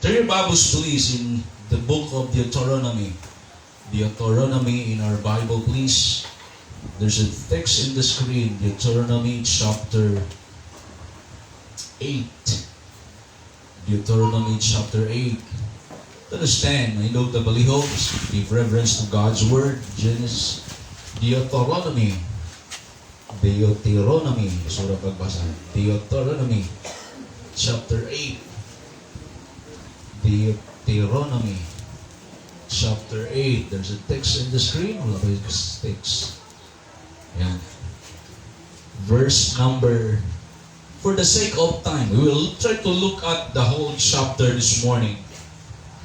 Turn your Bibles, please, in the book of Deuteronomy. Deuteronomy in our Bible, please. There's a text in the screen, Deuteronomy chapter 8. Deuteronomy chapter 8. Let us stand. Mahindog ta palihog. Give reverence to God's word. Genesis, Deuteronomy. Deuteronomy. Sura pagbasa. Deuteronomy chapter 8. Deuteronomy chapter 8. There's a text in the screen. Wala ba yung text? Yan. Verse number. For the sake of time, we will try to look at the whole chapter this morning.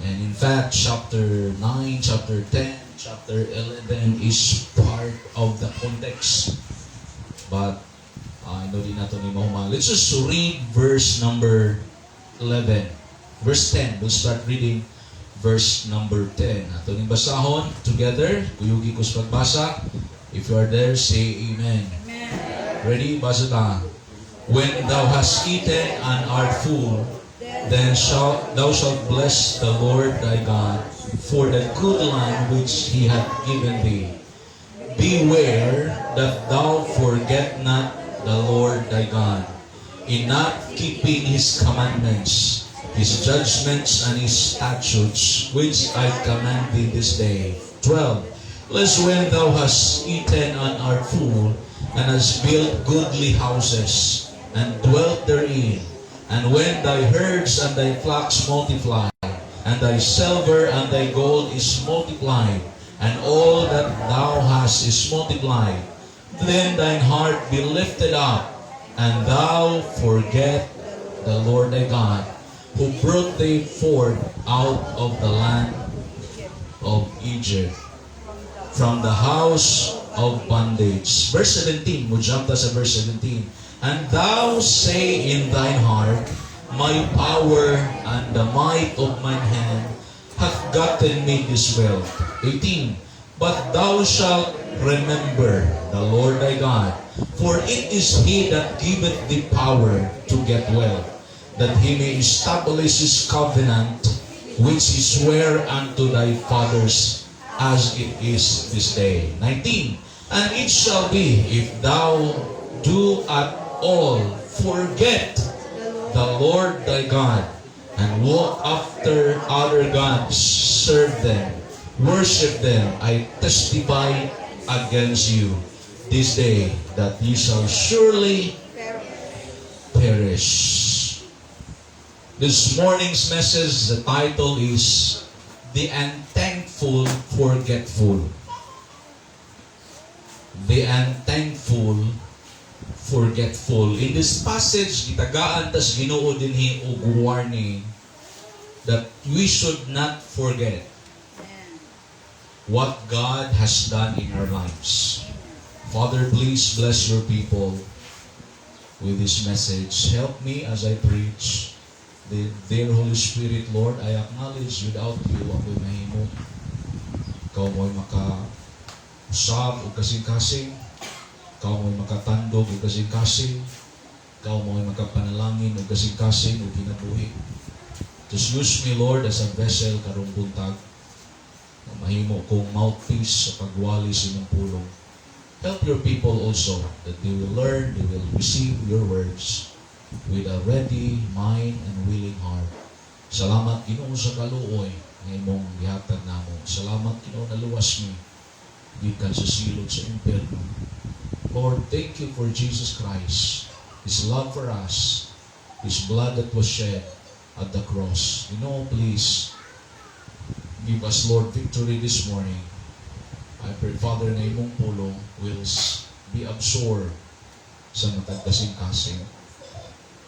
And in fact, chapter 9, chapter 10, chapter 11 is part of the context. But I know di nato ni mahuman. Let's just read verse number 11. Verse 10. We'll start reading verse number 10. Ato ning basahon together. Kuyugi ko sa pagbasa. If you are there, say amen. Amen. Ready? Basa ta. "When thou hast eaten and art full, then thou shalt bless the Lord thy God for the good land which he hath given thee. Beware that thou forget not the Lord thy God in not keeping his commandments, his judgments, and his statutes, which I command thee this day." 12. "Lest when thou hast eaten and art full, and hast built goodly houses, and dwelt therein, and when thy herds and thy flocks multiply, and thy silver and thy gold is multiplied, and all that thou hast is multiplied, then thine heart be lifted up, and thou forget the Lord thy God, who brought thee forth out of the land of Egypt, from the house of bondage." Verse 17, mo jump ta sa verse 17. "And thou say in thine heart, 'My power and the might of mine hand hath gotten me this wealth.'" 18. "But thou shalt remember the Lord thy God, for it is he that giveth thee power to get wealth, that he may establish his covenant, which he sware unto thy fathers, as it is this day." 19. "And it shall be, if thou do at all forget the Lord thy God, and walk after other gods, serve them, worship them, I testify against you this day that ye shall surely perish." This morning's message, the title is "The Unthankful Forgetful." The Unthankful Forgetful. In this passage, gitagaan tas Ginoo dinhi og warning that we should not forget what God has done in our lives. Father, please bless your people with this message. Help me as I preach. The dear Holy Spirit, Lord, I acknowledge without you, ako'y mahimo. Ikaw mo'y maka-usab o kasing-kasing. Ikaw mo'y makatandog o kasing-kasing. Ikaw mo'y makapanalangin o kasing-kasing o kinabuhi. Just use me, Lord, as a vessel karong buntag. Mahimo kong mouthpiece sa pagwali sa imong pulong. Help your people also that they will learn, they will receive your words with a ready mind and willing heart. Salamat, Ginoo, sa kaluoy nga imong gihatag namo. Salamat, Ginoo, naluwas mi gikan sa silot sa impierno. Lord, thank you for Jesus Christ, His love for us, His blood that was shed at the cross. Ginoo, please give us, Lord, victory this morning. I pray, Father, na imong pulong will be absorbed sa matag kasing-kasing.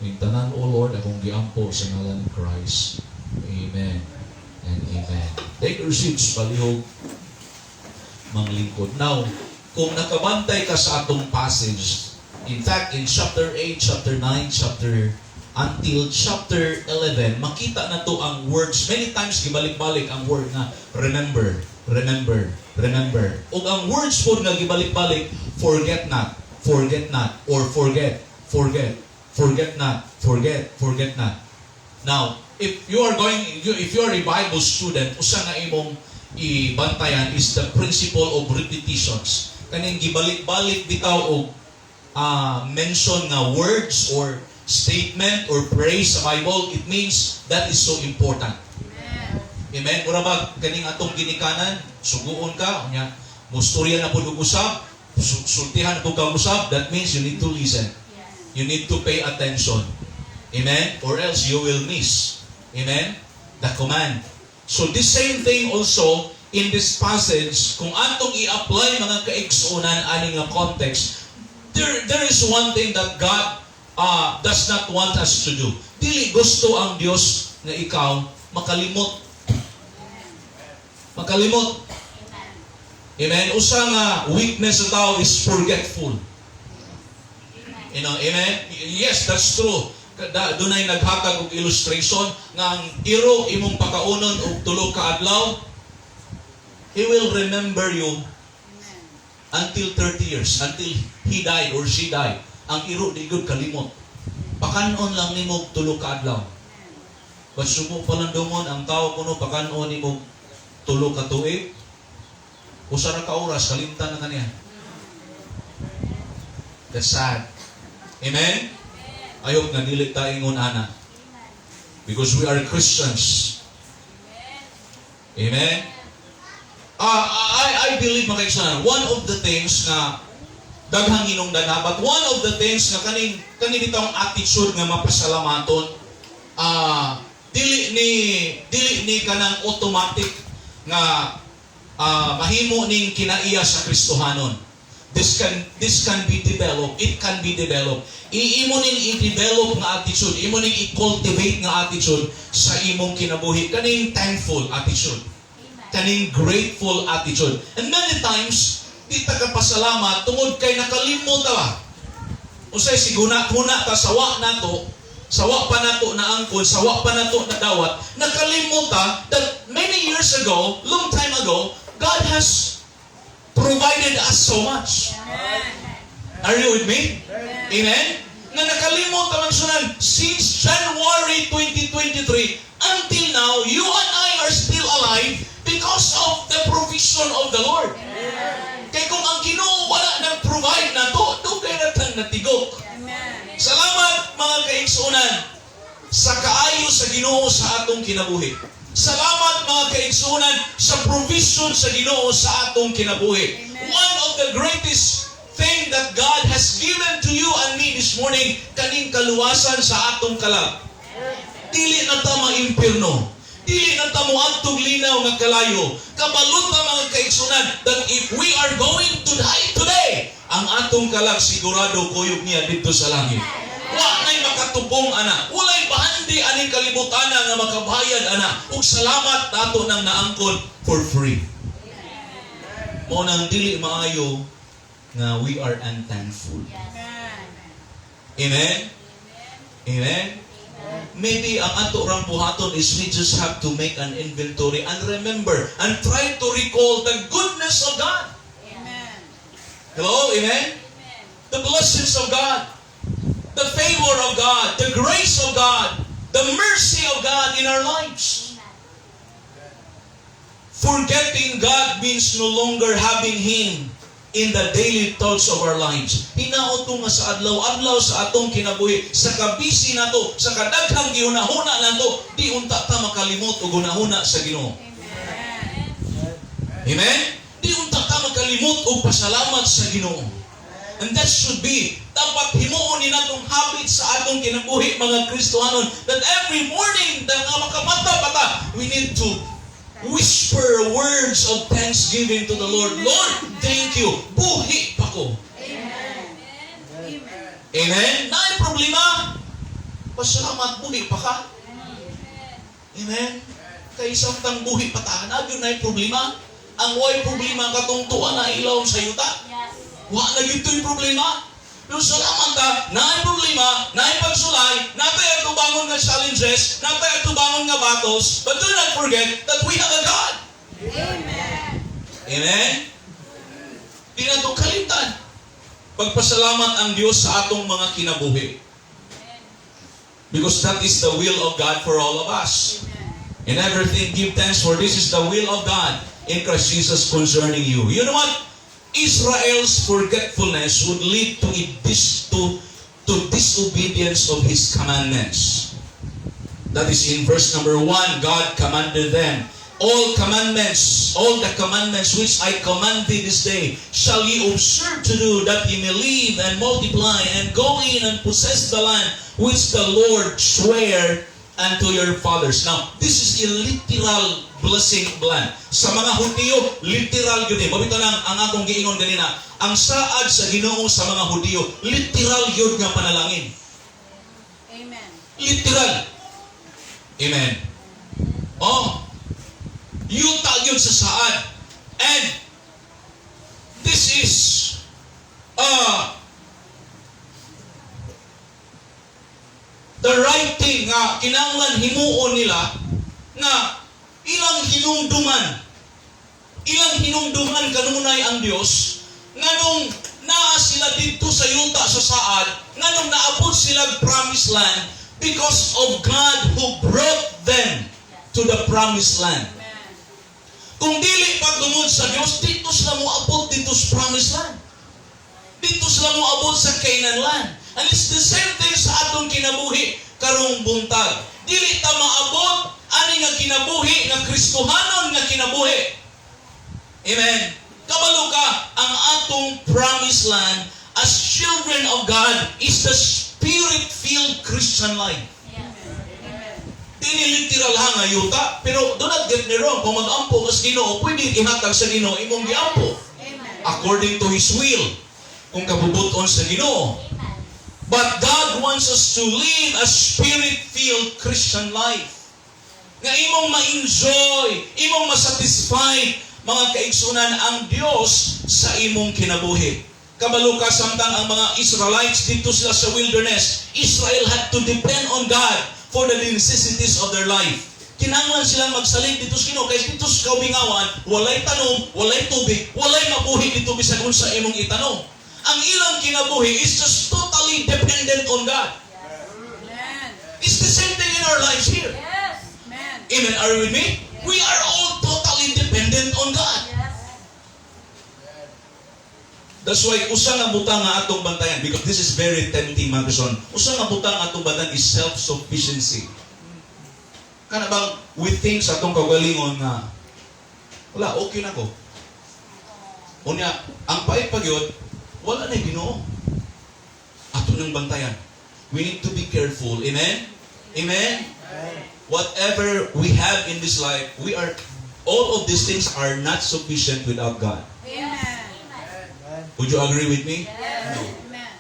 Ning tanan, O Lord, akong giampo sa ngalan ni Christ. Amen and amen. Take your seats, palihog manglingkod. Now, kung nakabantay ka sa atong passage, in fact, in chapter 8, chapter 9, chapter until chapter 11, makita na to ang words. Many times, gibalik-balik ang word nga remember, remember, remember. Ug ang words po nga gibalik-balik, forget not, forget not, or forget, forget, forget not, forget, forget not. Now, If you are a Bible student, usa nga imong ibantayan is the principle of repetitions. Kaning gibalik-balik bitaw og mention nga words or statement or phrase sa Bible, it means that is so important. Amen. Mura ba kaning atong ginikanan, suguon ka, unya mustorya na pud og usab, sultihan na pud ka og usab, that means you need to listen. You need to pay attention. Amen? Or else you will miss. Amen? The command. So this same thing also in this passage, kung atong i-apply, mga kaigsuonan, ani nga context, there is one thing that God does not want us to do. Dili gusto ang Dios nga ikaw makalimot. Makalimot. Amen? Usa nga weakness sa tao is forgetful. Amen? Yes, that's true. Dunay naghatag og illustration nga ang iro imong pakaunon og 3 ka adlaw, he will remember you until 30 years, until he died or she died. Ang iro di gud kalimot. Pakanon lang nimo og 3 ka adlaw. But sumo palandungon ang tao kuno, pakanon nimo 3 ka tuig, 1 ra ka oras, kalimtan na kaniya. That's sad. Amen? I hope nga dili ta ingon ana. Because we are Christians. Amen? I believe, mga kaigsuonan, one of the things nga daghang hinungdan na, but one of the things nga kaning bitawng attitude nga mapasalamaton, dili ni kanang automatic nga mahimo ning kinaiya sa Kristohanon. This can be developed. It can be developed. Iimo ning i-develop nga attitude, imo ning i-cultivate nga attitude sa imong kinabuhi. Kaning thankful attitude. Kaning grateful attitude. And many times, di ta kapasalamat tungod kay nakalimot ta ba? Usay siguna-huna ta sawa nato, sawa pa nato na angkon, sawa pa nato na dawat, nakalimot ta that many years ago, long time ago, God has provided us so much. Are you with me? Amen? Nga nakalimot ta man, since January 2023 until now, you and I are still alive because of the provision of the Lord. Kay kung ang Ginoo wala nag-provide nato, dugay na tang natigok. Salamat, mga kaigsuonan, sa kaayo sa Ginoo sa atong kinabuhi. Salamat, mga kaigsuonan, sa provision sa Ginoo sa atong kinabuhi. One of the greatest thing that God has given to you and me this morning, kaning kaluwasan sa atong kalag. Dili na ta maimpirno. Dili na ta moadtog linaw nga kalayo. Kabalo ta, mga kaigsuonan, that if we are going to die today, ang atong kalag sigurado kuyog niya didto sa langit. Wa na'y makatupong ana. Walay bahandi aning kalibutana nga makabayad ana. Ug salamat nato nang naangkon for free. Mao nang dili maayo nga we are unthankful. Amen? Amen? Maybe ang ato rang buhaton is we just have to make an inventory and remember and try to recall the goodness of God. Amen. Hello? Amen? The blessings of God, the favor of God, the grace of God, the mercy of God in our lives. Forgetting God means no longer having Him in the daily thoughts of our lives. Hinaot ko nga sa adlaw-adlaw sa atong kinabuhi, sa kabisi nato, sa kadaghang gihuna-huna nato, di unta ta makalimot og hunahuna sa Ginoo. Amen? Di unta ta makalimot og pasalamat sa Ginoo. And that should be, dapat himuon ni natong habit sa atong kinabuhi, mga Kristohanon, that every morning, da nga makamata pa ta, we need to whisper words of thanksgiving to the Lord. "Lord, thank you. Buhi pa ko." Amen. Amen? Naay problema. Pasalamat, buhi pa ka. Amen? Kay samtang buhi pa ta, naa gyud naay problema. Ang way problema katong tuwa na ilawom sa yuta. Wa na gyud to'y problema. Pero salamat ta, naay problema, naay pagsulay, natay atubangon nga challenges, natay atubangon nga battles, but do not forget that we have a God. Amen. Amen? Di nato kalimtan. Pagpasalamat ang Diyos sa atong mga kinabuhi. Because that is the will of God for all of us. Amen. In everything give thanks, for this is the will of God in Christ Jesus concerning you. You know what? Israel's forgetfulness would lead to disobedience of His commandments. That is in verse number 1, God commanded them, "All commandments, all the commandments which I command thee this day, shall ye observe to do, that ye may live and multiply and go in and possess the land which the Lord sware unto your fathers." Now, this is a literal blessing plan. Sa mga Hudiyo, literal yun eh. Mao bitaw nang ang akong giingon ganina, ang saad sa Ginoo sa mga Hudiyo, literal yun nga panalangin. Amen. Literal. Amen. Oh, yuta yun sa saad. And this is the right thing nga kinahanglan himuon nila nga ilang hinumduman kanunay ang Dios nganong naa sila didto sa yuta sa saad, nganong naabot sila promised land, because of God who brought them to the promised land. Amen. Kung dili pa tungod sa Dios, didto sila moabot didto sa promised land. Didto sila moabot sa Canaan land. And it's the same thing sa atong kinabuhi karong buntag. Dili ta maabot ani nga kinabuhi nga Kristohanon nga kinabuhi. Amen. Kabalo ka, ang atong promised land as children of God is the Spirit-filled Christian life. Amen. Dili literal ha nga yuta, pero do not get me wrong, kung mag-ampo ka sa Ginoo, pwede ihatag sa Ginoo imong giampo Amen. according to His will, kung kabubuton sa Ginoo. But God wants us to live a Spirit-filled Christian life. Nga imong ma-enjoy, imong masatisfy, mga kaigsunan, ang Dios sa imong kinabuhi. Kabalo ka, samtang ang mga Israelites didto sila sa wilderness, Israel had to depend on God for the necessities of their life. Kinahanglan silang magsalig didto sa Ginoo kay didto sa kaumingawan, walay tanom, walay tubig, walay mabuhi didto bisan unsa imong itanom. Ang ilang kinabuhi is just totally dependent on God. Amen. It's the same thing in our lives here. Amen. Amen. Are you with me? We are all totally dependent on God. That's why usa nga butang nga atong bantayan, because this is very tempting, mga kaigsoon. Usa nga butang atong bantayan is self-sufficiency. Kana bang we think sa atong kaugalingon nga wala, okay na ko. Unya, ang pait pa gyud, wala na Ginoo. Ato nang bantayan. We need to be careful. Amen? Amen? Whatever we have in this life, we are all of these things are not sufficient without God. Amen. Would you agree with me? Yes. Amen.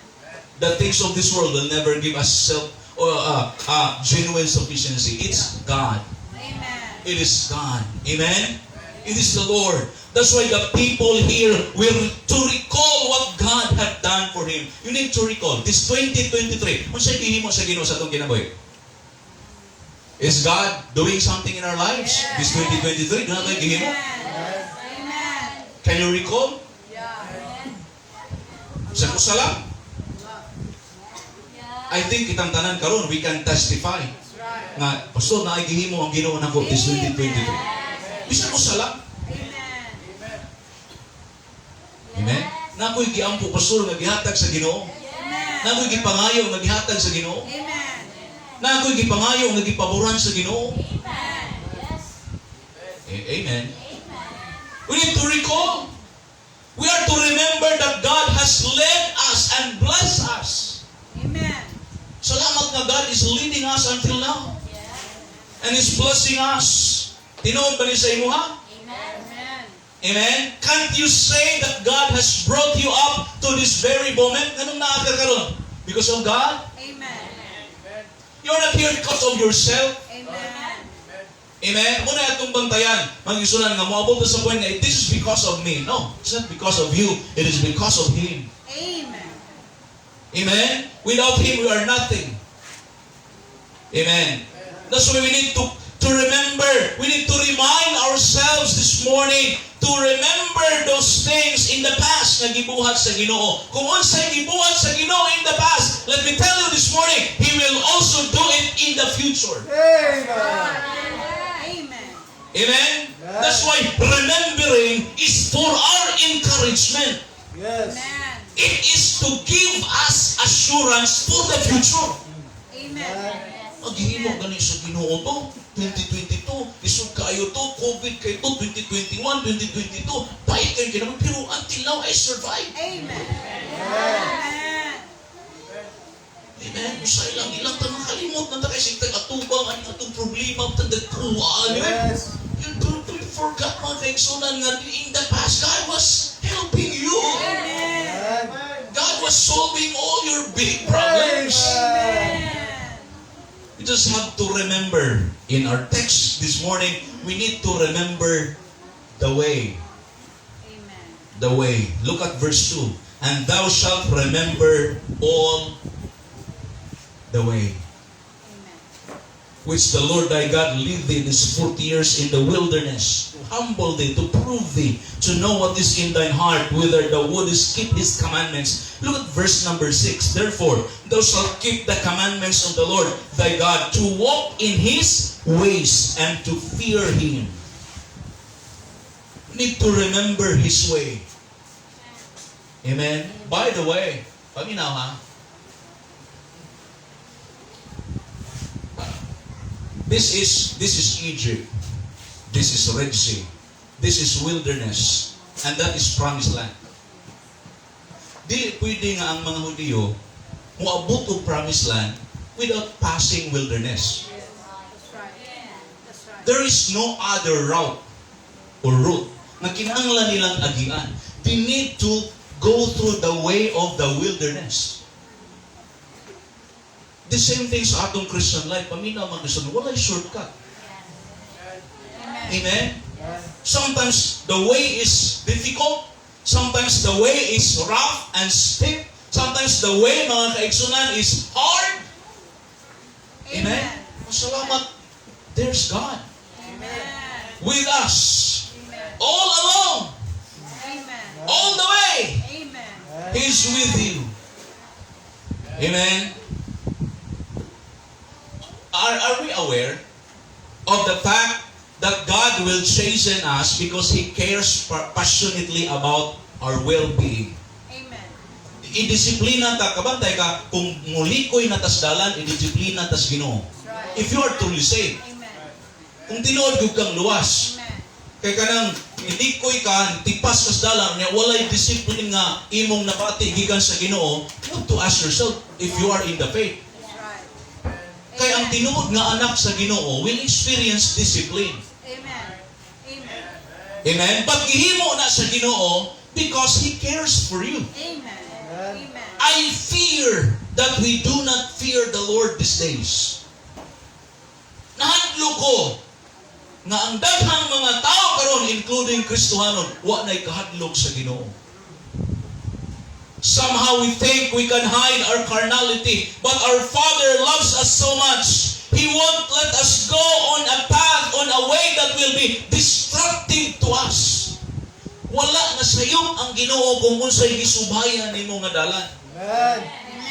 The things of this world will never give us self or genuine sufficiency. It's God. Amen. It is God. Amen? It is the Lord. That's why the people here will to recall what God had done for him. You need to recall. This 2023, unsay gihimo sa Ginoo sa atong kinabuhi? Is God doing something in our lives this 2023? Duna tay gihimo? Amen. Can you recall? Yeah. Sa usa lang. I think kitang tanan karon, we can testify That's right. nga, "Pastor, naay gihimo ang Ginoo nako this 2023." Bisan usa lang. Amen. Amen. Naa ko'y giampo, Pastor, nga gihatag sa Ginoo. Amen. Naa ko'y gipangayo nga gihatag sa Ginoo. Amen. Naa ko'y gipangayo nga gipaboran sa Ginoo. Amen. We need to recall. We are to remember that God has led us and blessed us. Amen. Salamat nga God is leading us until now. And is blessing us. Tinuod ba ni sa imo ha? Amen. Amen? Can't you say that God has brought you up to this very moment? Nganong naa ka karon? Because of God? Amen. You're not here because of yourself. Amen. Amen? Mao na atong bantayan. Mga igsuonan nga moabot sa point nga, "This is because of me." No, it's not because of you. It is because of Him. Amen. Amen? Without Him, we are nothing. Amen. That's why we need to remember. We need to remind ourselves this morning to remember those things in the past. nga gibuhat sa Ginoo. Kung unsay gibuhat sa Ginoo in the past, let me tell you this morning, He will also do it in the future. Amen. Amen. Amen? That's why remembering is for our encouragement. Amen. It is to give us assurance for the future. Amen. Maghimo gani sa Ginoo to. 2022, isog kaayo to, COVID kay to, 2021, 2022, pait kayo kinabuhi, pero until now, I survived. Amen. Amen. Amen. Usay lang, ilang ta makalimot na ta kay sige atubang ang atong problema, tagkuha. Amen. You don't forget, mga kaigsunan, nga in the past, God was helping you. Amen. God was solving all your big problems. Amen. You just have to remember, in our text this morning, we need to remember the way. Amen. The way. Look at verse 2. "And thou shalt remember all the way Amen. Which the Lord thy God led thee these 40 years in the wilderness, to humble thee, to prove thee, to know what is in thine heart, whether thou wouldest keep his commandments." Look at verse number 6. "Therefore, thou shalt keep the commandments of the Lord thy God, to walk in his ways and to fear him." We need to remember his way. Amen. By the way, paminaw ha. This is Egypt. This is Red Sea. This is wilderness. And that is promised land. Dili pwede nga ang mga Hudiyo moabot og promised land without passing wilderness. That's right. That's right. There is no other route or route na kinahanglan nilang agian. They need to go through the way of the wilderness. The same thing sa atong Christian life. Paminaw, mga Kristiyan, walay shortcut. Amen. Amen? Sometimes the way is difficult. Sometimes the way is rough and steep. Sometimes the way, mga kaigsunan, is hard. Amen? Salamat, there's God Amen. with us Amen. all along, Amen. all the way. Amen. He's with you. Amen. Are we aware of the fact that God will chasten us because He cares passionately about our well-being? Amen. I-disiplina ta, kabantay ka, kung mulikoy na tas dalan, i-disiplina tas Ginoo. That's right. If you are truly saved, Amen. Kung tinuod gyud kang luwas, Amen. Kay kanang nilikoy ka, tipas kas dalan, nya walay discipline nga imong nabati gikan sa Ginoo, you have to ask yourself if you are in the faith. That's right. Kay ang tinuod nga anak sa Ginoo will experience discipline. Amen. Amen. Amen? But gihimo na sa Ginoo because He cares for you. Amen. Amen. I fear that we do not fear the Lord these days. Nahadlok ko nga ang daghang mga tao karon, including Kristohanon, wa na'y kahadlok sa Ginoo. Somehow we think we can hide our carnality, but our Father loves us so much. He won't let us go on a path, on a way that will be destructive to us. Wala na sayop ang Ginoo kung unsay gisubayan nimo nga dalan. Amen.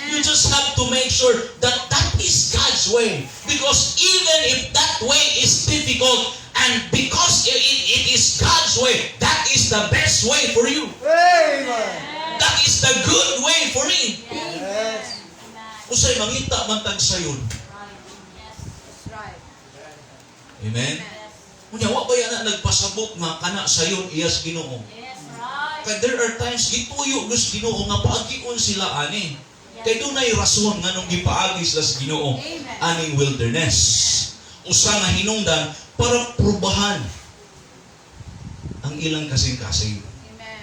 You just have to make sure that that is God's way. Because even if that way is difficult, and because it is God's way, that is the best way for you. Amen. That is the good way for me. Yes. Usay mangita man tag sayon. That's right. Amen? Unya, wa ba yan na nagpasabot nga kana sayon iyas Ginoo? Yes, right. Kay there are times gituyo gyud Ginoo nga paagion sila ani. Kay dunay rason nganong gipaagi sila sa Ginoo Amen. Aning wilderness. Usa nga hinungdan para prubahan ang ilang kasing-kasing. Amen.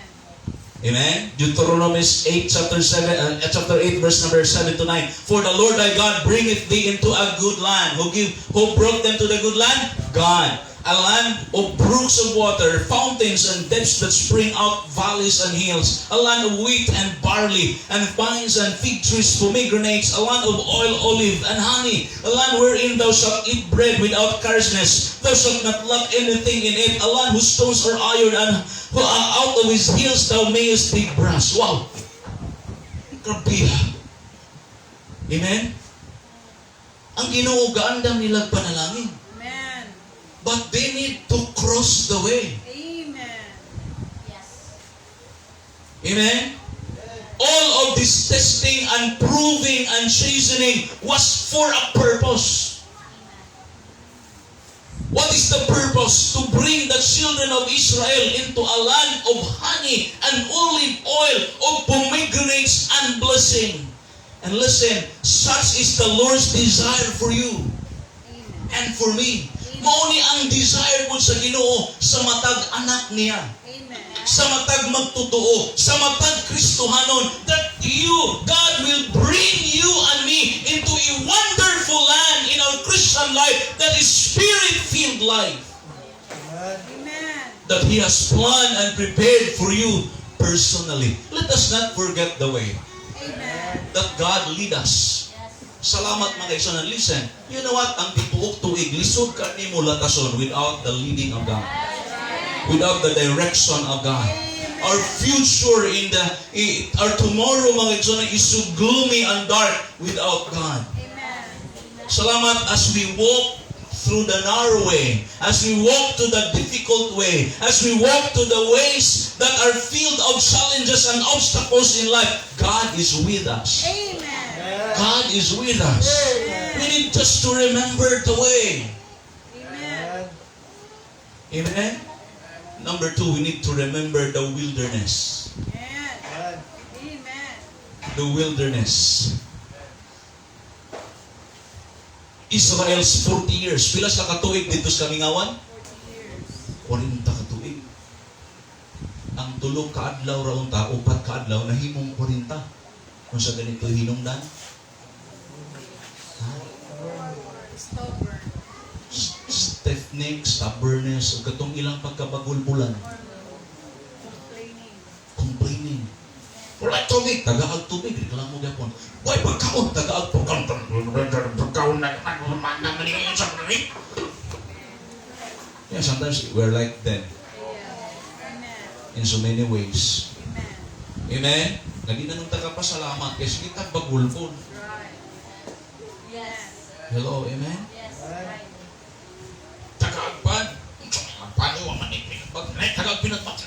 Amen. Deuteronomy 8 chapter 7 chapter 8 verse number 7 to 9. "For the Lord thy God bringeth thee into a good land." Who brought them to the good land? God. "A A land of brooks of water, fountains and depths that spring out valleys and hills, a land of wheat and barley, and vines and fig trees, pomegranates, a land of oil, olive, and honey, a land wherein thou shalt eat bread without scarceness, thou shalt not lack anything in it, a land whose stones are iron, and who out of his hills thou mayest dig brass. Wow! Grabe. Amen? Ang Ginoo gaandam nila panalangin. Amen. But they need to cross the way. Amen. Amen? All of this testing and proving and chastening was for a purpose. What is the purpose? To bring the children of Israel into a land of honey and olive oil, of pomegranates and blessing. And listen, such is the Lord's desire for you Amen. And for me. Mao ni ang desire mo sa Ginoo sa matag anak niya, Amen. Sa matag magtotoo, sa matag Kristohanon, that you, God will bring you and me into a wonderful land in our Christian life that is spirit-filled life Amen. That He has planned and prepared for you personally. Let us not forget the way Amen. That God lead us. Salamat, mga igsoon. Listen, you know what? Ang tibuok tuig, lisod ka nimo latason without the leading of God, without the direction of God. Our future in the, our tomorrow, mga igsoon, is so gloomy and dark without God. Amen. Salamat as we walk through the narrow way, as we walk to the difficult way, as we walk to the ways that are filled of challenges and obstacles in life, God is with us. Amen. God is with us. We need just to remember the way. Amen. Amen. Number two, we need to remember the wilderness. Amen. Amen. The wilderness. Israel's 40 years. Pila sa katuig didto sa kamingawan? 40 years. 40 ka tuig. Ang tulo ka adlaw ra unta, upat ka adlaw nahimong 40. Kung sa ganito hinungdan, ha? Stubborn. Stiff neck, stubbornness, ug katong ilang pagkabagulbulan, Complaining. Complaining. Wala tubig, tagaag tubig, reklamo gyapon. Way pagkaon, tagaag pagkaon, pagkaon na naman. Yeah, sometimes we're like them Amen. In so many ways. Amen. Amen? Lagi na nung tagapasalamat kasi kita bagulpon. Right. Yes. Hello, amen? Yes. Right. Tagaagpan. Paano ang manik? Pag tagaag pinatpat.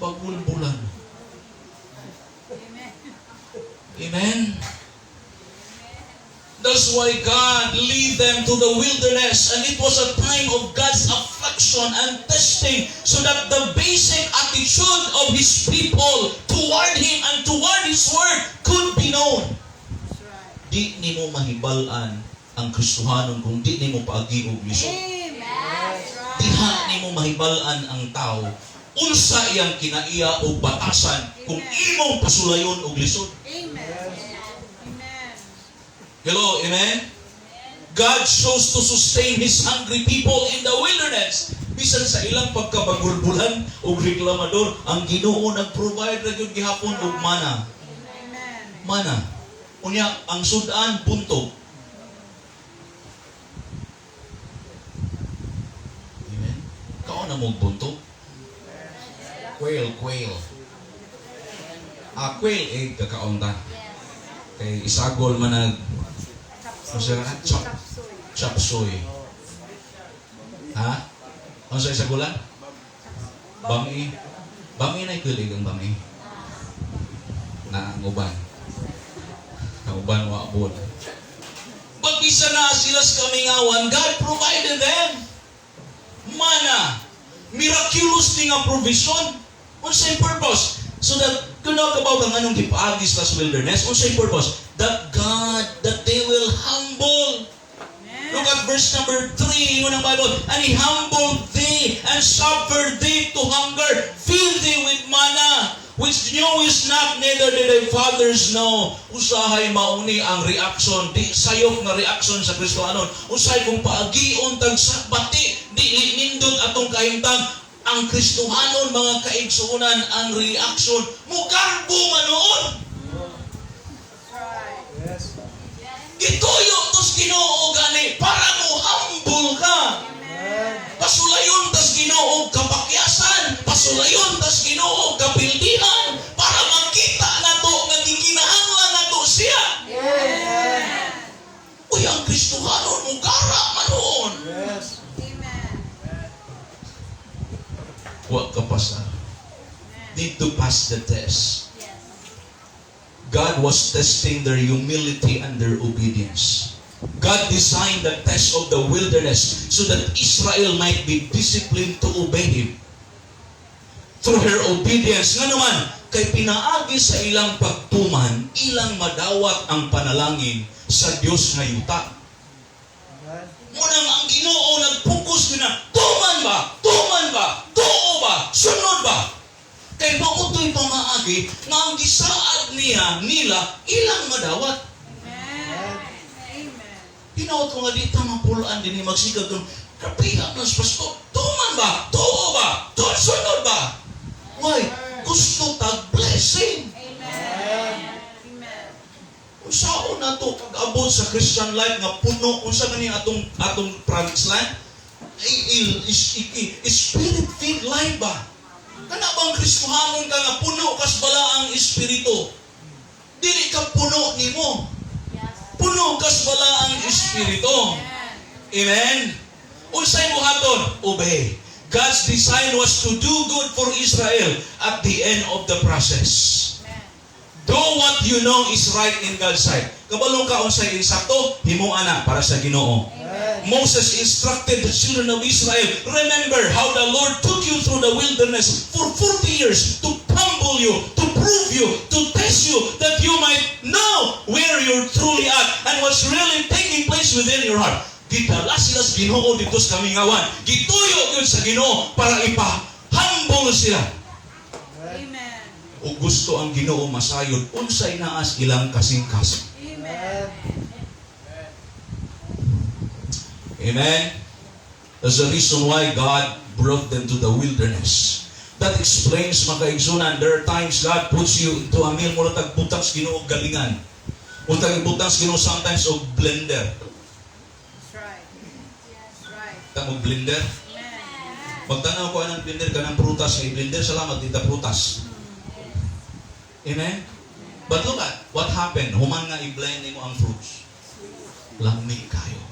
Bagulbulan. Amen. Amen? That's why God lead them to the wilderness, and it was a time of God's affliction and testing so that the basic attitude of His people toward Him and toward His Word could be known. That's right. Di nimo mahibal-an ang Kristohanon kung di nimo paagi og lisod. Amen. That's right. Diha nimo mahibal-an ang tao unsa iyang kinaiya og batasan kung imong pasulayon og lisod. Amen. Amen. Hello, amen? God chose to sustain His hungry people in the wilderness. Bisan sa ilang pagkabagulbulan og reklamador, ang Ginoo nag-provide ra gyud gihapon og mana. Amen. Mana. Unya, ang sudan buntog. Amen? Kaon na mo buntog? Quail, quail. Ah, quail egg kakaon ta. Kay isagol man nag Chop Ano siya? Chop. Chop suey. Chop suey. Ha? Ano sa isagulan? Bangi. Bangi na quail egg ang bangi. Na ang uban. Ang uban wa abot. But bisan na sila sa kamingawan, God provided them mana. Miraculous ni nga provision. Unsay purpose? So that kung nakabaw ka nganong gipaagi sila sa wilderness, unsay purpose? That God, that they will humble. Amen. Look at verse number 3 ingon ang Bible. "And He humbled thee and suffered thee to hunger, filled thee with manna." which knewest not, neither did thy fathers know. Usahay mauni ang reaction, di sayop nga reaction sa Kristohanon. Usahay kung paagion tag sa bati, di nindot atong kahimtang ang Kristohanon, mga kaigsuonan, ang reaction, mugarbo man noon. That's right. Gituyo tos Ginoo gani para mo humble ka. Amen. Pasulayon tas Ginoo kapakyasan, pasulayon tas Ginoo kapildihan para makita nato nga gikinahanglan nato siya. Amen. Uy, ang Kristohanon mugara man noon. Amen. Wa ka pasar. Need to pass the test. God was testing their humility and their obedience. God designed the test of the wilderness so that Israel might be disciplined to obey Him. Through her obedience, nga naman, kay pinaagi sa ilang pagtuman, ilang madawat ang panalangin sa Dios nga yuta. Munang ang Ginoo nagpokus na, tuman ba? Tuman ba? Tuo ba? Sunod ba? Kay mao to'y pamaagi nga ang gisaad niya nila ilang madawat. Amen. Amen. Hinaot ko nga di ta mapulaan din ni magsigag dun. Kapiha ng pastor. Tuman ba? Tuo ba? Sunod ba? Why? Gusto tag blessing. Amen. Amen. Unsaon na to pag-abot sa Christian life nga puno unsa gani atong promised land? Spirit filled life ba? Kana bang Kristohanon ka nga puno kas balaang espiritu? Dili ka puno nimo. Puno kas balaang espiritu. Amen. Amen. Unsay buhaton? Obey. God's design was to do good for Israel at the end of the process. Amen. Do what you know is right in God's sight. Kabalo ka unsay insakto, himoa na para sa Ginoo. Amen. Moses instructed the children of Israel, "Remember how the Lord took you through the wilderness for 40 years to humble you, to prove you, to test you, that you might know where you're truly at and what's really taking place within your heart." Gidala sila sa Ginoo dito sa kamingawan. Gituyo yun sa Ginoo para ipa-humble sila. Amen. O gusto ang Ginoo masayod unsay naas ilang kasing-kasing. Amen. Amen. That's the reason why God brought them to the wilderness. That explains, mga kaigsunan, there are times God puts you into a mill, mura tag butang sa Ginoo galingan. Mura butang sa Ginoo sometimes og blender. That's right. That's right. Ta mo blender. Amen. Pagtanaw ko anang blender kanang prutas nga i-blender, salamat dita prutas. Amen. But look at what happened. Human nga i-blend nimo ang fruits. Lami kayo.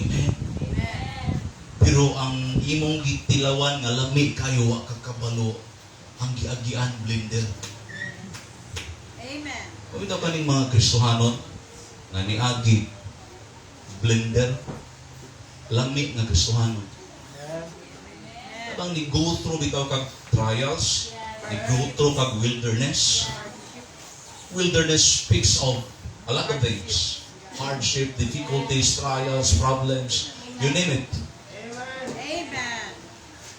Amen. Amen. Pero ang imong gitilawan nga lami kayo, wa ka kabalo ang giagian blender. Amen. Kung ito kaning mga Kristohanon nga niagi blender, lami nga Kristohanon. Amen. Tabang ni go through bitaw kag trials, ni go through kag wilderness. Wilderness speaks of a lot of things. Hardship, difficulties, trials, problems, you name it. Amen.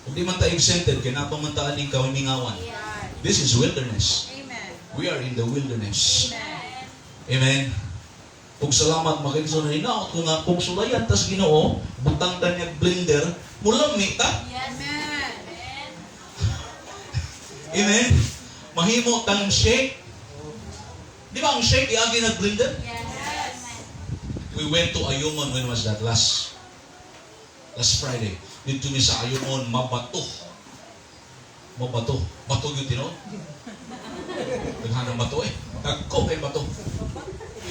Kung di man ta exempted, kay naa pa man ta aning kamingawan. Right. This is wilderness. Amen. We are in the wilderness. Amen. Amen. Ug salamat, mga kaigsuonan, hinaot ko nga kung sulayan tas Ginoo, butang ta niya blender, mulami ta. Amen. Amen. Mahimo tang shake. Di ba ang shake iagi nag blender? We went to Ayungon, when was that? Last Friday. Dito mi sa Ayungon, mabato. Mabato. Bato yun tinuod. Daghan ang bato eh. Dagko kay bato.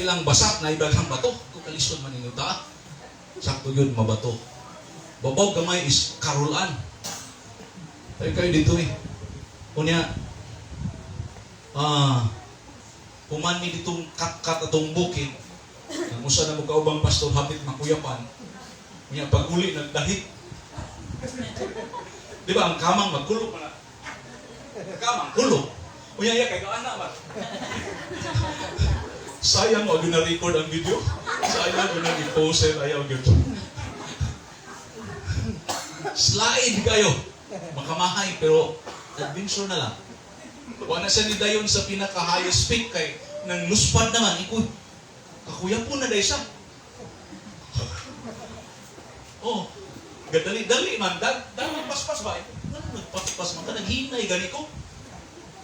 Ilang basak na ibaghang bato. Kung kalisod man ninyo ta. Sakto yun, mabato. Babaw gamay is karulan. Tayo kayo dito eh. Unya, human mi ditong kat-kat atong bukid. Ang usa na mo kaubang pastor hapit makuyapan. Unya pag uli nagdahit. Di ba ang kamang magkulo pa na? Kamang kulo. Unya iya kay kaana man. Sayang wa na record ang video. Sayang wa na i-post it, ayaw gyud. Slide kayo. Makamahay pero Adventure na lang. Wala siya ni dayon sa pinaka highest peak kay nang luspad naman ikoy. Kakuyapo na day siya. Oh, gadali-dali man, dag dag paspas ba? Ngano nagpaspas man ka, naghinay gani ko.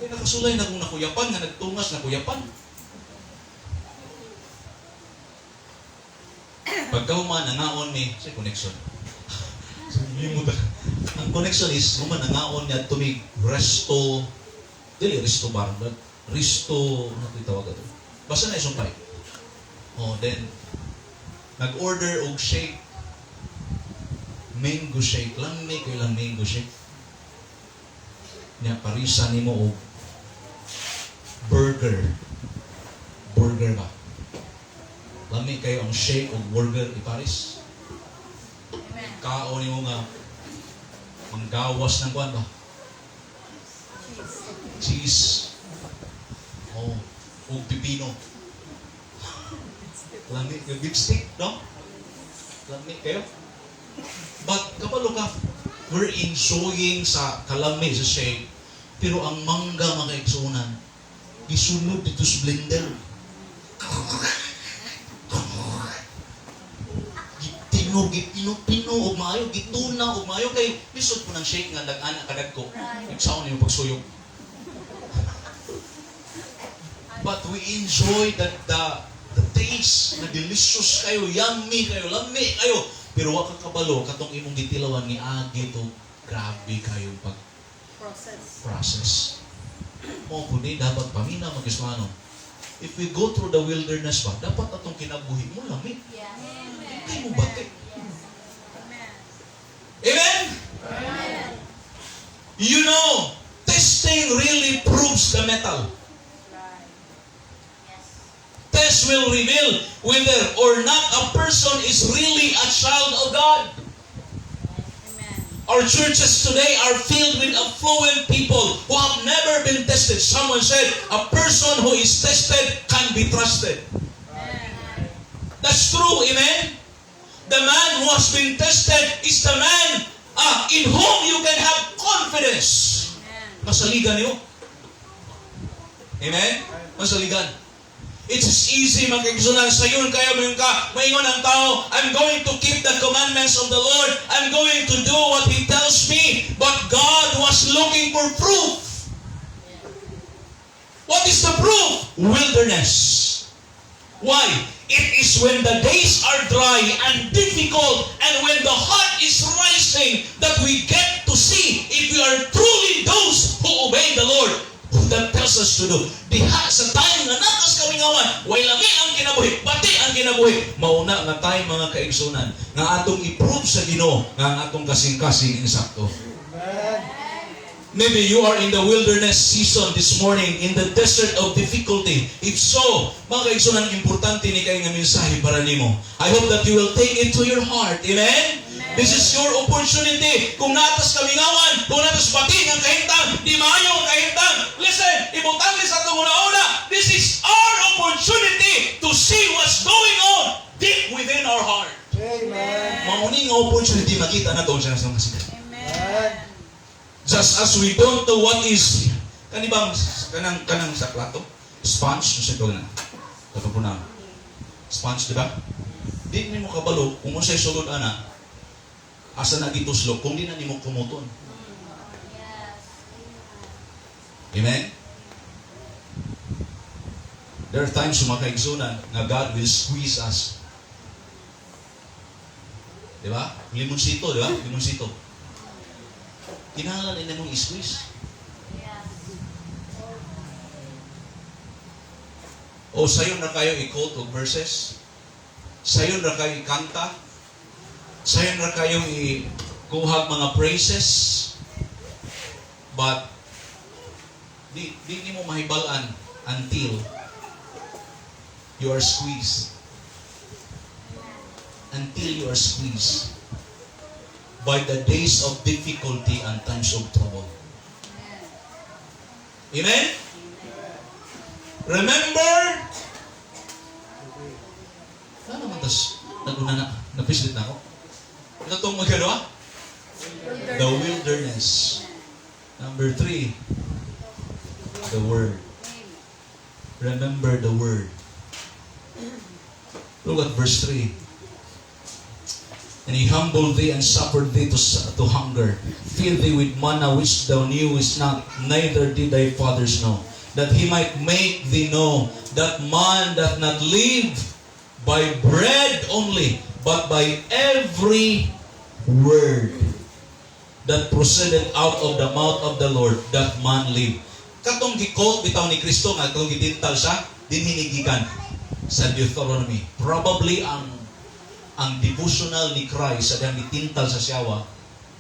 Kaya nakasulay na kung nakuyapan, nga nagtungas na kuyapan. Pagkahuman, nangaon mi, sa connection. So, limot. Ang connection is, human nangaon niya tumig resto, dili resto bar, but resto, ano ito tawag ito? Basta na isumpay. Oh, then, nag-order og shake, mango shake, lami kay lang mango shake. Nya parisa nimo og burger. Burger ba? Lami kayo ang shake og burger iparis. Amen. Kaon nimo nga manggawas ng kuan ba? Cheese. Cheese. Oh, ug pipino. Lami kayo beef stick, no? Lami kayo. But kabalo ka, we're enjoying sa kalami sa shake. Pero ang mangga, mga kaigsunan, gisunod dito sa blender. Gitinog, gipino-pino, og maayo, gituna, og maayo kay lisod ko ng shake nga dag-ana kadagko. Igsaon nimo pagsuyog. But we enjoy the taste na delicious kayo, yummy kayo, lami kayo. Pero wa ka kabalo katong imong gitilawan ni agi to grabe kayo pag Process. Process. Mo kundi dapat pamina magismano. If we go through the wilderness ba, dapat atong kinabuhi mo lami. Hindi mo bati. Amen. Amen? Testing really proves the metal. Test will reveal whether or not a person is really a child of God. Amen. Our churches today are filled with affluent people who have never been tested. Someone said, "A person who is tested can be trusted." Amen. That's true, amen? The man who has been tested is the man in whom you can have confidence. Amen. Masaligan niyo. Amen? Masaligan. It's easy, mga kaigsunan, sayon kayo mo ka, maingon ang tao, "I'm going to keep the commandments of the Lord. I'm going to do what He tells me." But God was looking for proof. What is the proof? Wilderness. Why? It is when the days are dry and difficult and when the heart is rising that we get to see if we are truly those who obey the Lord who that tells us to do. Diha sa time nga naa kas kamingawan, way lami ang kinabuhi, bati ang kinabuhi. Mauna nga time, mga kaigsunan, nga atong i-prove sa Ginoo nga ang atong kasing-kasing insakto. Maybe you are in the wilderness season this morning, in the desert of difficulty. If so, mga kaigsunan, importante ni kay nga mensahe para nimo. I hope that you will take it to your heart. Amen? This is your opportunity. Kung naa tas kamingawan, kung naa tas bati ng kahimtang, di maayo ang kahimtang. Listen, ibutang ni sa atong una-una. This is our opportunity to see what's going on deep within our heart. Amen. Mao ni nga opportunity makita na to sa sa mga. Amen. Just as we don't know what is kani bang kanang sa plato, sponge sa ito na. Ito po na. Sponge, di ba? Di nimo kabalo kung unsay sulod ana, asa na gituslo kung di na nimo kumuton. Amen? There are times, mga kaigsunan, nga God will squeeze us. Di ba? Limonsito, di ba? Limonsito. Kinahanglan na mong i-squeeze. O sayon na kayo i-quote og verses. Sayon na kayo ikanta. Sayon na kayo i-kuhag mga praises. But di nimo mahibal-an until you are squeezed. Until you are squeezed by the days of difficulty and times of trouble. Amen? Remember, ano naman tas, naguna na, napislit na ako. Ito itong magkano? The wilderness. Number three, the Word. Remember the Word. Look at verse 3. "And he humbled thee and suffered thee to hunger, filled thee with manna which thou knewest not, neither did thy fathers know, that he might make thee know that man doth not live by bread only, but by every word that proceeded out of the mouth of the Lord doth man live." Katong gi-quote bitaw ni Kristo nga katong gitintal siya, dinhi ni gikan sa Deuteronomy. Probably ang devotional ni Christ sa dihang gitintal sa siyawa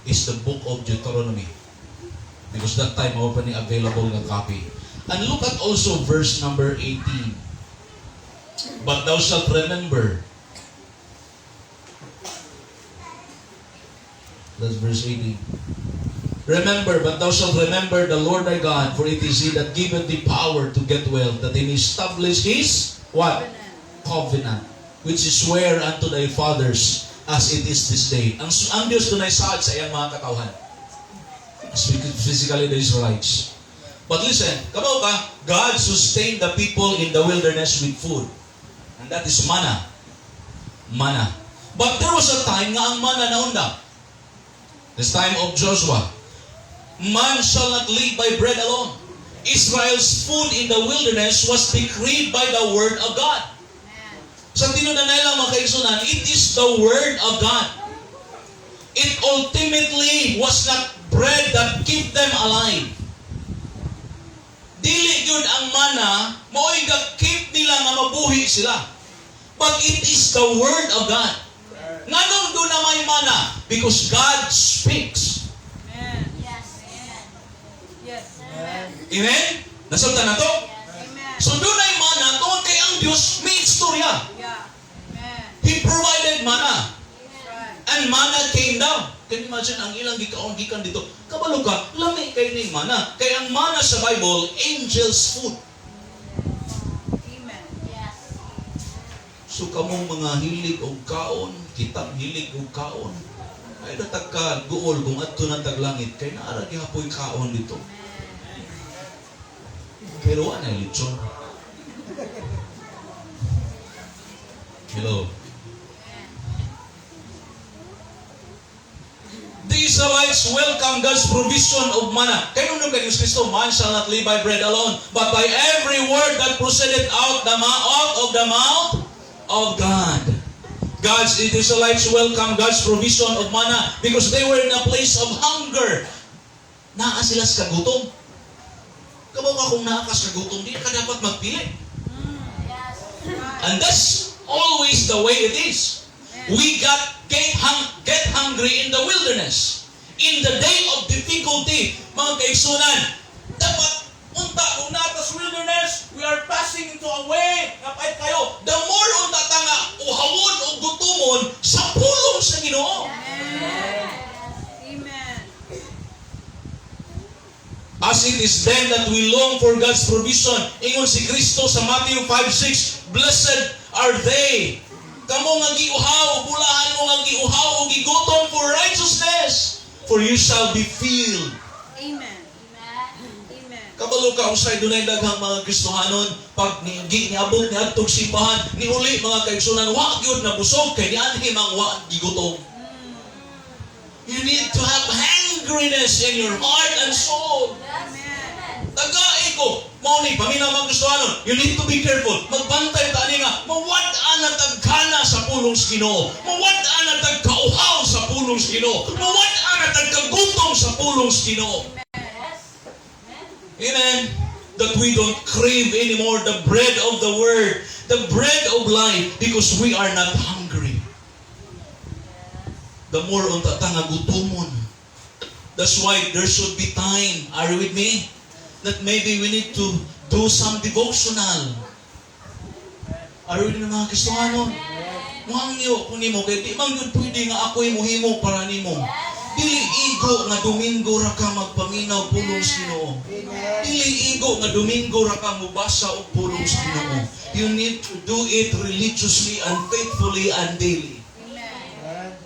is the book of Deuteronomy. Because that time, mao pa ni available nga copy. And look at also verse number 18. "But thou shalt remember." That's verse 18. "Remember, but thou shalt remember the Lord thy God, for it is He that giveth thee power to get wealth, that he may establish His" what? "Covenant, which He sware unto thy fathers, as it is this day." Ang Diyos dunay saad sa iyang mga katawhan. Physically, the Israelites. But listen, kabaw ka, God sustained the people in the wilderness with food. And that is manna. Manna. But there was a time nga ang manna naunda. This time of Joshua. "Man shall not live by bread alone." Israel's food in the wilderness was decreed by the word of God. Amen. Sa tinuod na lang, mga kaigsunan, it is the word of God. It ultimately was not bread that keep them alive. Dili gyud ang mana mao'y ga-keep nila nga mabuhi sila. But it is the word of God. Nganong duna may mana? Because God speaks. Amen. Yes. Amen. Yes. Amen. Amen? Nasabtan nato? Amen. So dunay mana tungod kay ang Dios may istorya. Amen. He provided manna. That's right. And manna came down. Can you imagine ang ilang gikaon gikan dito? Kabalo ka, lami kay ning mana. Kay ang mana sa Bible, angel's food. Amen. Yes. So kamong mga hilig og kaon, kitang hilig og kaon, ay datag ka guol kung adto na taglangit kay naara gihapoy kaon dito. Pero wa na lechon. Hello. The Israelites welcome God's provision of manna. Kay nung kay Jesus Kristo, "Man shall not live by bread alone, but by every word that proceeded out of the mouth of God." God's Israelites welcome God's provision of manna because they were in a place of hunger. Naa sila sa kagutom. Kabaw ka kung naa ka sa kagutom, di ka dapat magpili. Yes. And that's always the way it is. We got get hungry in the wilderness. In the day of difficulty, mga kaigsunan, dapat unta kung naa ta sa wilderness, we are passing into a way nga pait kayo. The more unta ta nga uhawon o gutumon sa pulong sa Ginoo. Amen. Amen. "As it is then that we long for God's provision." Ingon si Kristo sa Matthew 5:6, "Blessed are they." Kamo nga giuhaw, bulahan mo nga giuhaw o gigutom for righteousness, for you shall be filled. Amen. Amen. Amen. Kabalo ka usay dunay daghang mga Kristohanon pag ni gi niabot ni adtong simbahan ni uli, mga kaigsunan, wa gyud na busog kay nianhi mang wa gigutom. You need to have hungriness in your heart and soul. Yes. Amen. Tagai ko. Mao ni paminaw, mga Kristohanon. You need to be careful. Magbantay ta ani nga mawad-an na tag gana sa pulong sa Ginoo. Mawad-an na tag kauhaw sa pulong sa Ginoo. Mawad-an na tag kagutom sa pulong sa Ginoo. Yes. Amen. Amen. That we don't crave anymore the bread of the word, the bread of life, because we are not hungry. The more unta ta nga gutomon. That's why there should be time. Are you with me? That maybe we need to do some devotional. Are you with me, mga Kristohano? Muhangyo kung nimo kay di man gyud pwede nga ako'y muhimo para nimo. Dili igo nga Domingo ra ka magpaminaw pulong sa Ginoo. Dili igo nga Domingo ra ka mobasa og pulong sa Ginoo. You need to do it religiously and faithfully and daily. Amen.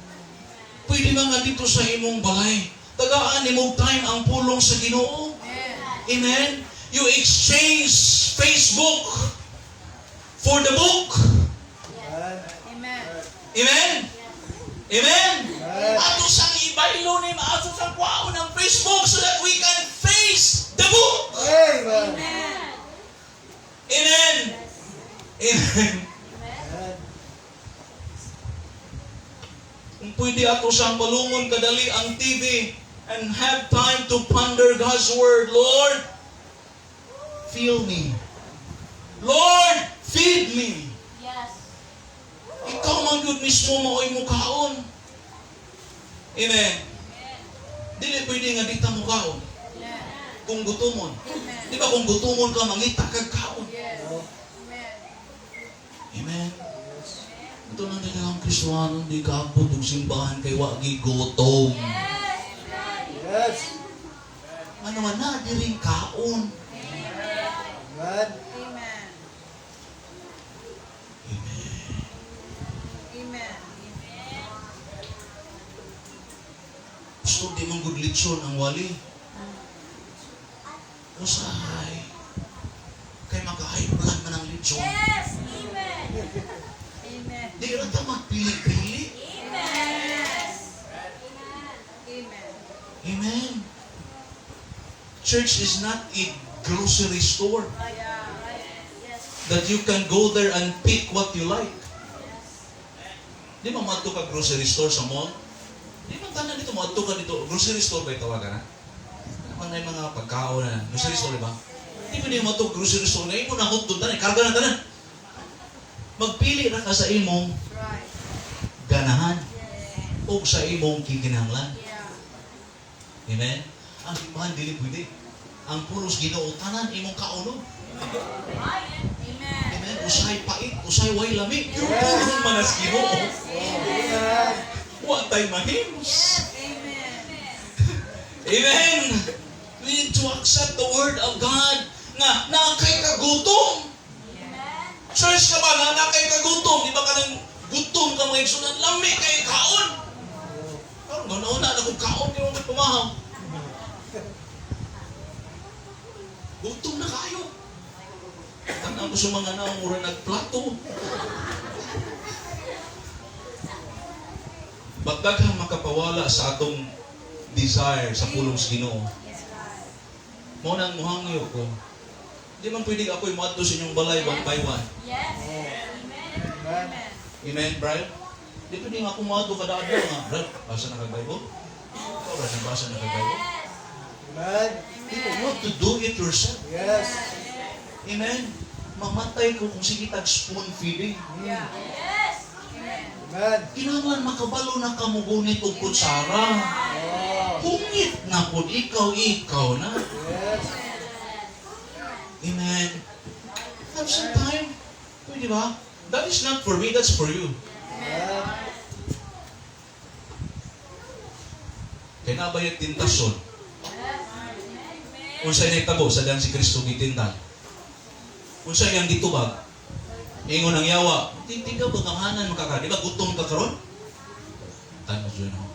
Pwede ba nga dito sa imong balay, Tagaan nimog time ang pulong sa Ginoo. Amen. Amen. You exchange Facebook for the book. Amen. Amen. Amen. Amen. Amen. Ato sang ibaylo ni ato sang kwaon ang Facebook so that we can face the book. Amen. Amen. Amen. Amen. Amen. Kung pwede ato siyang palungon kadali ang TV and have time to ponder God's Word. Lord, fill me. Lord, feed me. Yes. Ikaw man gyud mismo mao'y mukaon. Amen. Dili pwede nga di ta mukaon Amen. kung gutomon. Amen. Di ba kung gutomon ka, mangita kag kaon? Yes. Oh. Amen. Amen. Ito lang din ang Kristohano, di kaabot og simbahan kay wa gutom. Yes. Ano man na, di rin kaon. Amen. Amen. Amen. Amen. Gusto di man gud litson ang wali. Usahay. Kay maka-high blood man ang litson. Yes. Amen. Amen. Di ra ta magpili-pili. Amen. Amen. Amen. Church is not a grocery store Yeah. Yes. that you can go there and pick what you like. Yes. Di ba moadto ka grocery store sa mall? Di ba tanan dito moadto ka dito grocery store ba tawagan na? Ano na yung mga pagkaon na grocery store ba? Di ba niyo moadto grocery store na imo na hotdog tanan, karga na tanan. Magpili ra ka sa imong Right. ganahan o sa imong kikinahanglan. Yeah. Amen? Ang simbahan dili pwede. Ang pulos Ginoo tanan imong kaonon. Amen. Amen? Usahay pait, usahay way lami. Pero pulong man as Ginoo. Amen. Wa tay mahimos. Amen. Amen. We need to accept the word of God nga naa kay kagutom. Church ka ba nga naa kay kagutom? Di ba ka nang gutom ka mga igsunan? Lami kay kaon. Karon ganaon na akong kaon di mo pumahaw. Gutom na kayo. Tanaw ko sa mga naong mura nagplato. But daghang makapawala sa atong desire sa pulong sa Ginoo. Mao nang muhangyo ko. Di man pwede ako'y moadto sa inyong balay one by one. Yes. Amen. Amen. Amen, Brian? Di pwede nga ako moadto kada adlaw nga. Brad, basa na kag Bible? Ikaw, Brad, nabasa na kag Bible? Yes. Amen. You have to do it yourself. Yes. Amen? Mamatay ko kung sige tag spoon feeding. Yeah. Yes. Amen. Amen. Kinahanglan makabalo na ka mogunit og kutsara. Oh. Hungit na pod ikaw, ikaw na. Yes. Amen. Have some time. Pwede ba? That is not for me, that's for you. Amen. Kay nabayad tentasyon. Unsay nahitabo sa dang si Kristo gitintal? Unsay iyang gitubag? Ingon ang yawa, tintigaw ba gamhanan mo ka? Di ba gutom ka karon? Time of join ako.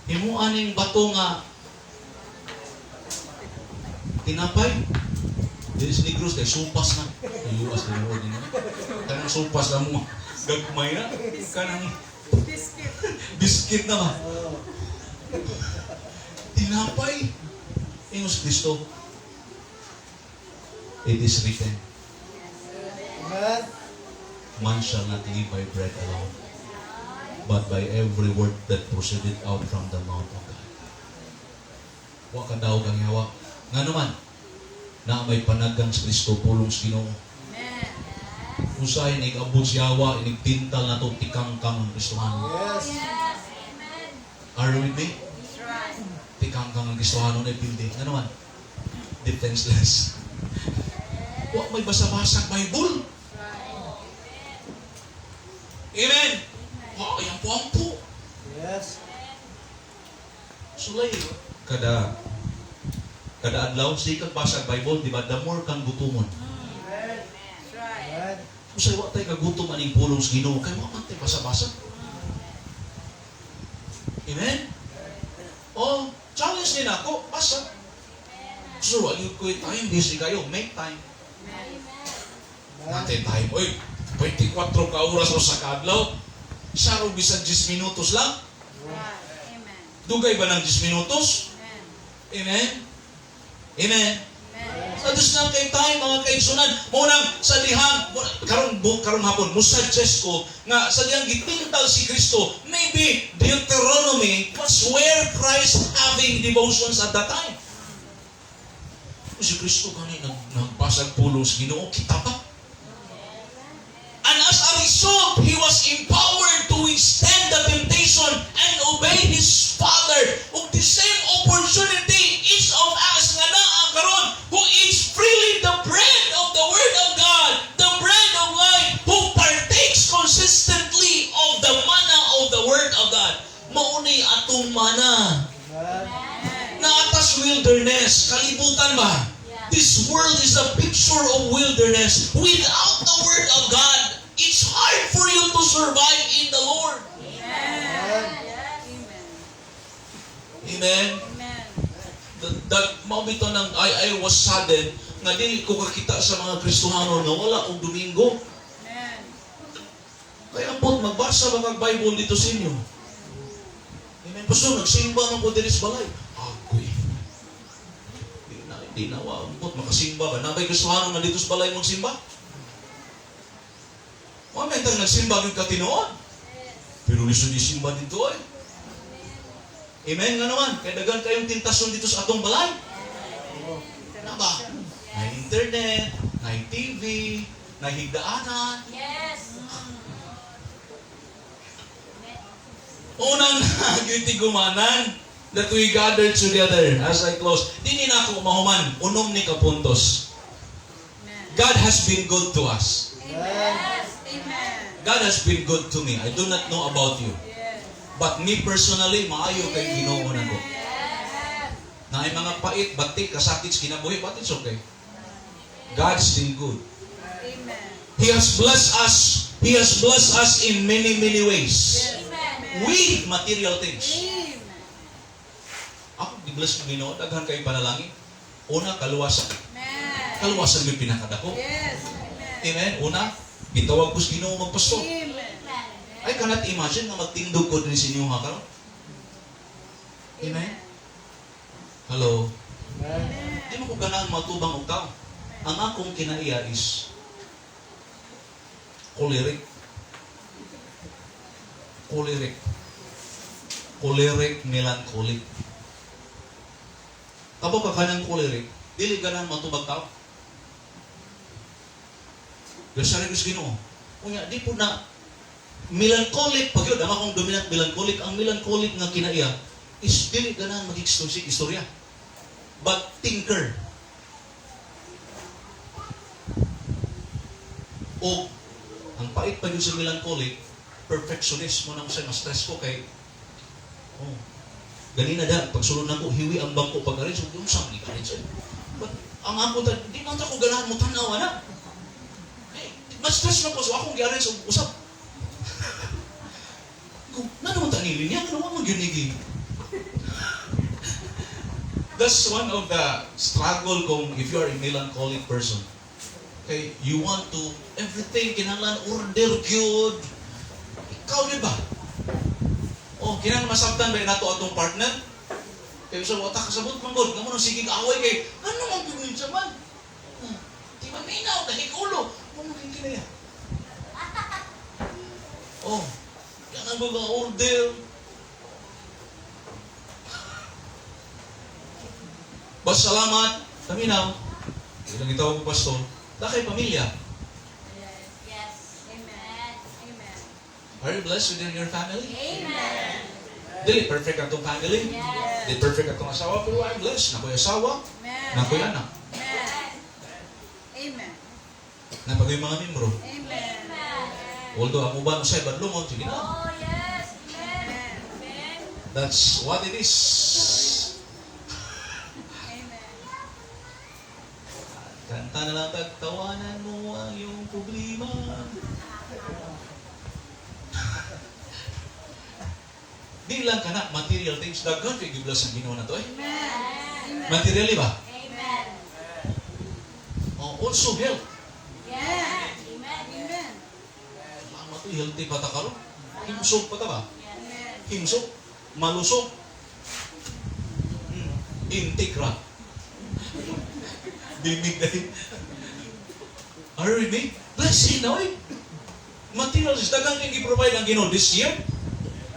Himuan ning bato nga tinapay. Dili sa Negros kay sopas na. Ayuas na mo din. Kanang sopas na mo. Gagmay na. Kanang Biscuit. biscuit na ba? Oh. Tinapay. Ingon si Kristo. It is written, Amen. man shall not live by bread alone, but by every word that proceeded out from the mouth of God. Wa ka daw kang yawa. Nga naman, na may panagang sa Kristo pulong sa Ginoo. Amen. Usahay inig-abot siya yawa, inigtintal na to tikangkang ang Kristohano. Yes. Yes. Amen. Are you with me? That's right. Tikangkang ang Kristohano na ipildi. Nga naman, defenseless. Wa may basa-basag Bible. Right. Amen. Wa ay ampo-ampo. Yes. Sulay kada kada adlaw sige kag basag Bible, di ba? The more kang gutomon. That's right. Amen. Usay wa tay kagutom aning pulong sa Ginoo kay wa man tay basa-basa. Amen. Suggest ni nako, basa. So, wala ko time, busy kayo, make time. Amen. Natin time. Oy, 24 ka oras o sa kadlaw. Siya ro bisan 10 minutos lang. Right. Amen. Dugay ba ng 10 minutos? Amen. Amen? Amen? Amen. Sa Diyos lang kay time, mga kaigsunan, munang sa dihang, karon hapon, musuggest ko nga sa dihang gitintal si Kristo, maybe Deuteronomy was where Christ having devotions at that time. Si Kristo gani nagbasag pulong sa Ginoo, kita pa. And as a result, he was empowered to withstand the temptation and obey his Father. Ug the same opportunity each of us nga naa karon who eats freely the bread of the Word of God, the bread of life, who partakes consistently of the manna of the Word of God. Maunay atong mana. Amen. Naa ta's wilderness, kalibutan ba? This world is a picture of wilderness. Without the Word of God, it's hard for you to survive in the Lord. Amen. Amen. Amen. Amen. That mao bitaw nang I was saddened nga dili ko kakita sa mga Kristohano nga wala og Domingo. Amen. Kaya ambot magbasa ba kag Bible dito sa inyo? Amen. Pastor, nagsimba man ko diri sa balay. Agoy. Di na wa ambot makasimba ba? Nabay Kristohano nga dito sa balay magsimba? Wa man tang nagsimba gyud ka tinuod. Pero lisod isimba dito eh. Amen nga naman. Kay daghan kayong tentasyon dito sa atong balay. Na ba? May internet, may TV, may higdaanan. Yes. Unang gitigumanan that we gather together as I close. Dini na ako mahuman, unom ni kapuntos. Amen. God has been good to us. Amen. Yes. Amen. God has been good to me. I do not know about you. Yes. But me personally, maayo kay Ginoo nako. Yes. Naay mga pait, bati, kasakit sa kinabuhi, but it's okay. God's still good. Amen. He has blessed us. He has blessed us in many, many ways. Yes. Amen. With material things. Amen. Ako, gi-bless ng Ginoo, daghan kay panalangin. Una, kaluwasan. Amen. Kaluwasan may pinakadako. Yes. Amen. Amen. Una, gitawag ko sa Ginoo magpastor. Amen. I cannot imagine nga magtindog ko din sa inyo ha karon. Amen. Hello. Amen. Di mo ko ganahan matubang og tao. Ang akong kinaiya is choleric. Choleric. Choleric, melancholic. Kabo ka kanang choleric, dili ganahan matubag tao. Gasa rin sa Ginoo. Unya, di po na melancholic pag yun, ang akong dominant melancholic, ang melancholic nga kinaiya is dili ganahan mag istorya. But thinker. O ang pait pa yun sa melancholic, perfectionist mo nang siya stress ko kay oh, ganina da, pagsulod na ko, hiwi ang bangko pag arrange, so yung saan ni arrange. But ang ako ta, di man ta ko ganahan mo tanaw ana. Eh, mas stress na ko, so akong gi-arrange og usap. Kung na naman ta nili niya, ano man gyud ni. That's one of the struggle kung if you are a melancholic person. Okay, you want to everything kinahanglan order gyud. Ikaw di ba? Oh, kinahanglan masabtan ba nato atong partner? Kay sa wata kasabot man gud, ngamo nang sige away kay ano man gyud minsan man. Di ba minaw dahil ulo. Mo man kinaya. Oh, kinahanglan ba order? Bas salamat, taminaw. Ilang gitawag ko pastor, da kay pamilya. Yes. Amen. Amen. Are you blessed within your family? Amen. Dili perfect atong family. Yes. Dili perfect atong asawa, pero I'm blessed. Nakoy asawa, Amen. nakoy anak. Amen. Amen. Napagay mga membro. Amen. Although ang uban usay badlungon, sige na. Oh, yes. Amen. Amen. That's what it is. Amen. Kanta na lang tagtawanan mo ang iyong problema. Di lang kana material things, daghan kay gi-bless ang Ginoo nato eh. Amen. Materially ba? Amen. Oh, also health. Yes. Amen. Amen. Salamat to, healthy pa ta karon. Himsog pa ta ba? Yes. Amen. Himsog, malusog. Integra. Bibig dahil. Are you with me? Blessing na oy. Materials daghan kay gi-provide ang Ginoo this year.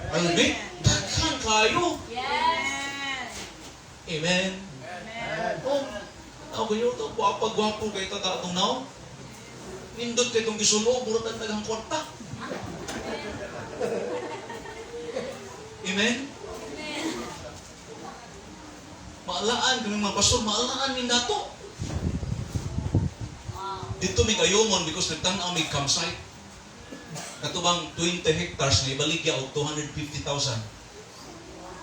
Are you with me? Daghan kayo. Yes. Amen. Amen. Oh, ako yun to, gwapa-gwapo kay tata itong now. Nindot kay itong gisulo, murag tag daghang kwarta. Amen? Amen. Maalaan kami mga pastor, maalaan ni nato. Wow. Dito mi kayumon because nagtan-aw mi campsite. Katubang 20 hectares na ibaligya og 250,000.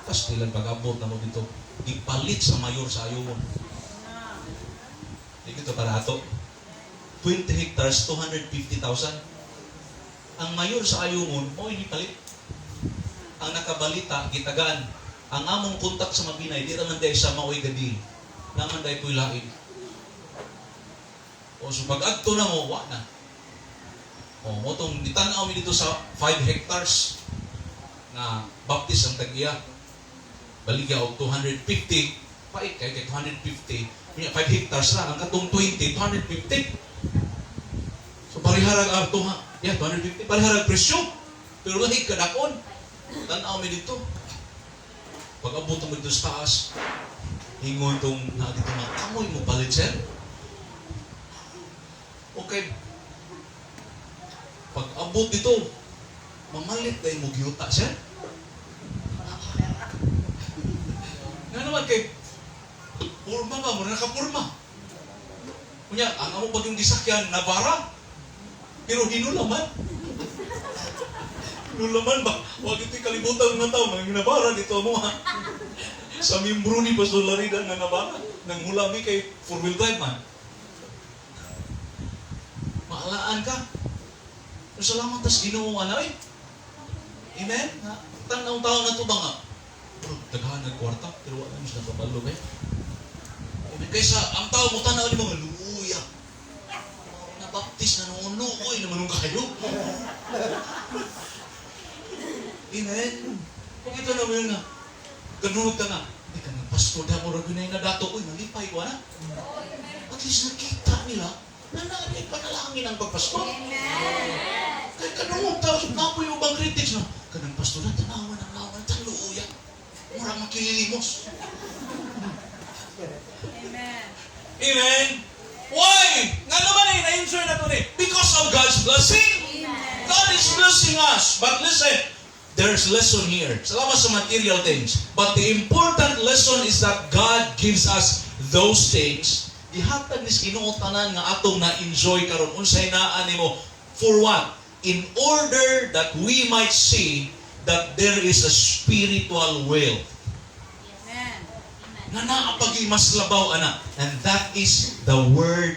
Pastilan pag-abot na mo dito, gipalit sa mayor sa Ayungin. Ah. Di ito para ato. 20 hectares, 250,000. Ang mayor sa Ayungin, mo palit. Ang nakabalita, gitagaan. Ang among kontak sa Mabinay, di naman dahil sa maoy gadi. Naman dahil po'y lain. O so pag adto na mo, wa na. O mo tong gitan-aw mi dito sa 5 hectares na Baptist ang tag-iya. Baligya og 250, pait kay kay 250. Kunya 5 hectares lang ang katong 20, 250. So pariharag ang tuha, yeah, 250 pariharag presyo. Pero lahi kadakon. Tan-aw mi dito. Pag abot mo dito sa taas, ingon tong na dito nga kamoy mo palit, sir. Okay. Pag abot dito, mamalit dahil mo giyuta, sir. Nga naman kay purma ba, mura nakapurma. Kunya, ang amo pag yung gisakyan, nabara. Pero hinulaman. Hinulaman ba? Huwag ito'y kalibutan ng tao, mga nabara dito mo ha. Sa membro ni Pastor Larida nga nabara, nang hulami kay four-wheel drive man. Maalaan ka. Pero salamat tas Ginoo nga na eh. Amen? Ha? Tanaw tao na to ba nga? Bro, daghan ng kwarta, pero wala mo sila kabalo eh. Amen. Kaysa ang tao mo tanaw ni mga luya. Nabaptis na noon oy naman nung kayo. Amen. Pakita na mo yun nga. Ganun ka nga. Di ka nga, pastor, da mo rin na dato. Uy, nalipay ko, ana. At least nakita nila na naanay panalangin ang pagpastor. Amen. Kaya kanungog tao, napoy ubang critics na, kanang pastor na, tanawan ang lawan, taluya. Mura makililimos. Amen. Amen? Why? Nga naman eh, na-enjoy na to ni. Because of God's blessing. Amen. God is blessing us. But listen, there's lesson here. Salamat sa material things. But the important lesson is that God gives us those things. Ihatag ni Ginoo tanan nga atong na-enjoy karon, unsay naa nimo, for what? In order that we might see that there is a spiritual wealth Amen. nga naa pa'y mas labaw ana, and that is the word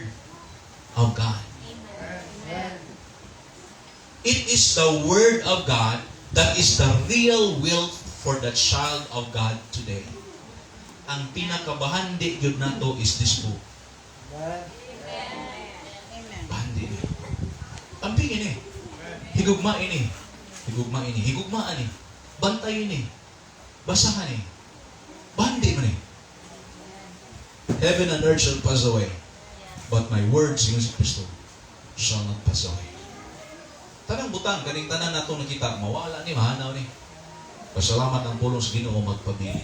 of God. Amen. It is the word of God that is the real wealth for the child of God today. Ang pinakabahandi gyud nato is this book. Amen. Amen. Bahandi ni. Ampingin eh. Higugmain eh. Higugmain eh. Higugmaan eh. Bantayin eh. Basahan eh. Bahandi man eh. Heaven and earth shall pass away, but my words, ingon si Kristo, shall not pass away. Tanang butang, kaning tanan nato nakita, mawala ni, mahanaw ni. Pasalamat ang pulong sa Ginoo magpabilin.